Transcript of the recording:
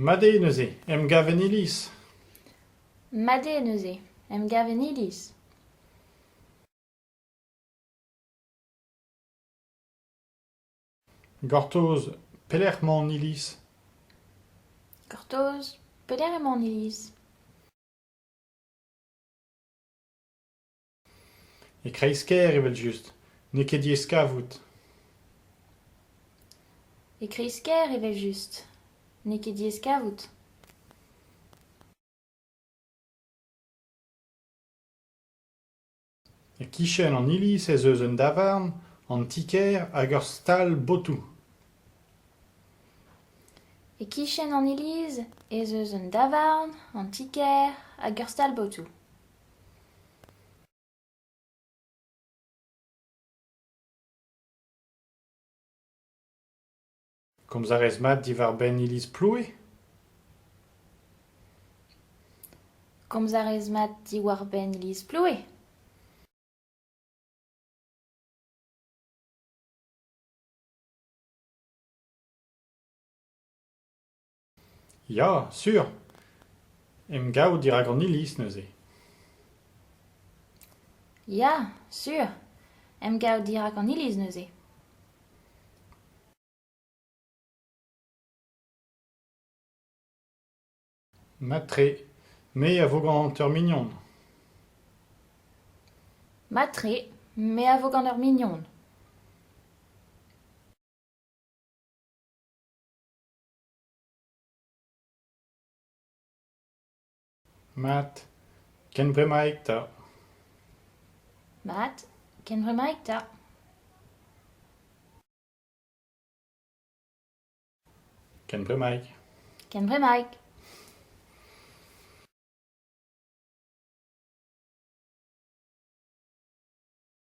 Mat eo neuze, emgav en iliz. Mat eo neuze, emgav en iliz. Gortoz, pelec'h emañ an iliz ? Gortoz, pelec'h emañ an iliz ? E kreiz-kêr evel-just, n'eo ket diaes kavout. E kreiz-kêr evel-just, n'eo ket diaes kavout. E-kichen an iliz ez eus un davarn, an ti-kêr hag ur stal-botoù. E-kichen an iliz ez eus un davarn, an ti-kêr hag ur stal-botoù. Komz a rez mat diwar-benn iliz Ploue ? Komz a rez mat diwar-benn iliz Ploue ? Ya, sur ! Emgav dirak an iliz neuze. Ya, sur ! Emgav dirak an iliz neuze. Mat-tre, me a vo gant ur mignon. Mat-tre, me a vo gant ur mignon. Mat, ken bremaik 'ta. Mat, ken bremaik 'ta. Ken bremaik. Ken bremaik.